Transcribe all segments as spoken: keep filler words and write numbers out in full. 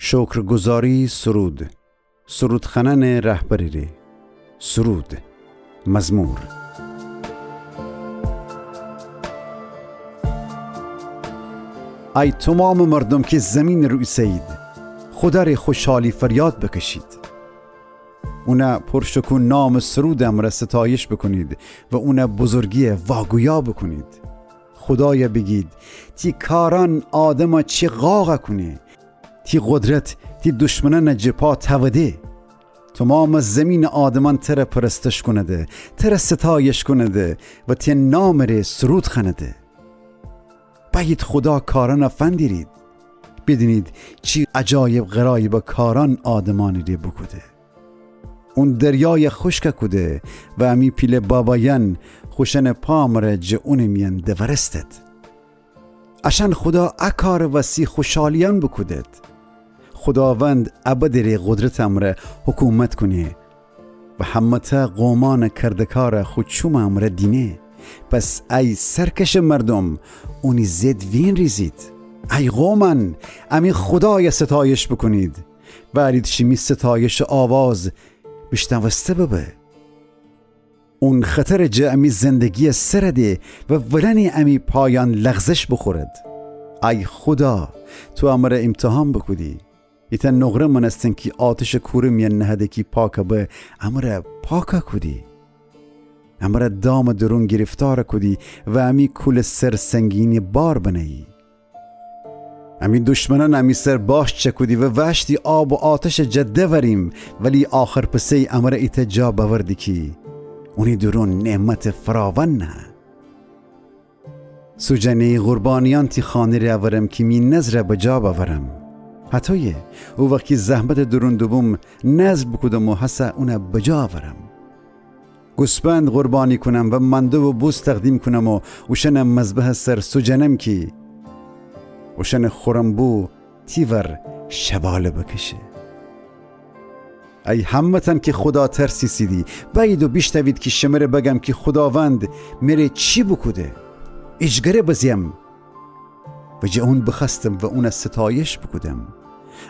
شکرگزاری سرود. سرودخوأنأنٚ رهبری ره. سرود. مزمور. ای تومامٚ مردوم کی زیمینٚ رو ایسه‌یید، خودا ره خوشحالی فریاد بکشید. اونٚ پرشکوه نامٚ سرودٚ امرأ ستایش بوکونید و اونٚ بزرگیَ واگویا بوکونید. خودایَ بیگید، تی کارأن آدمَ چی قاق کونه، تی قدرت تی دشمنأنٚ جٚه پا تأوده. تومامٚ زیمینٚ آدمأن تره پرستش کونده، تره ستایش کونده و تی نامٚ ره سرود خوأنده. بأیید خودا کارأنَ فندیرید، بیدینید چی عجایب غرایبٚ کارأن آدمأنٚ ره بوکوده. اون دریایَ خوشکَ کوده و امی پیله بابایأن خوشأنٚ پا امرأ جٚه اونٚ میأن دوأرستد. اشأن خودا ا کارٚ وسی خوشحالیأن بوکودد. خوداوند ابدٚ ره قدرتٚ امرأ حکومت کونه و همه‌تأ قومأنٚ کردکارَ خو چومٚ امرأ دینه. پس ای سرکشٚ مردوم، اونی ضد وینریزید. ای قومأن، امی خودایَ ستایش بوکونید. وأرید شیمی ستایشٚ آواز بیشنوسته ببه. اون خطرٚ جٚه امی زندگیَ سر ده و ولأنی امی پایأن لغزش بوخورد. ای خودا، تو امرأ ایمتحان بوکودی. ایتأ نقره مأنستن کی آتشٚ کوره میأن نهده کی پاک به، امرأ پاک کودی. امرأ دامٚ دورون گرفتار کودی و امی کولٚ سر سنگینٚ بار بنهیی. امی دشمنأن امی سر باش چکودی و وأشتی آب و آتشٚ جا دوریم، ولی آخر پسه‌یی امرأ ایتأ جا بأوردی کی اونی دورون نعمتٚ فراوان نهه. سوجنه‌یی قربانیأن تی خانه ره اورم کی می نذرَ بجا بأورم. هطویه، او وخت کی زحمتٚ دورون دوبوم، نذر بوکودم و هسه اونَ بجا اورم. گوسپند قربانی کونم و مانده و بز تقدیم کونم و اوشأنَ مذبحٚ سر سوجنم کی اوشأنٚ خورم بو تی ور شواله بکشه. ای همه‌تأن کی خودا ترسیسیدی، بأیید و بیشنوید کی شمره بگم کی خوداوند مره چی بوکوده. ایجگره بزیم و جٚه اون بخوأستم و اونَ ستایش بوکودم.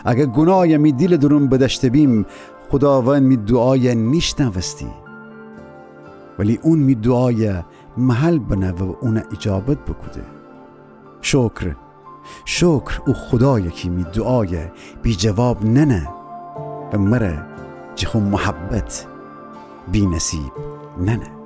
اگر گونایَ می دیلٚ دورون بدأشته بیم، خوداوند می دوعایَ نیشنوستی. ولی اون می دوعایَ محل بنه و اونَ ایجابت بوکوده. شکر، شکر او خودایَ کی می دوعایَ بی‌جواب ننه و مره جٚه خو محبت بی‌نصیب ننه.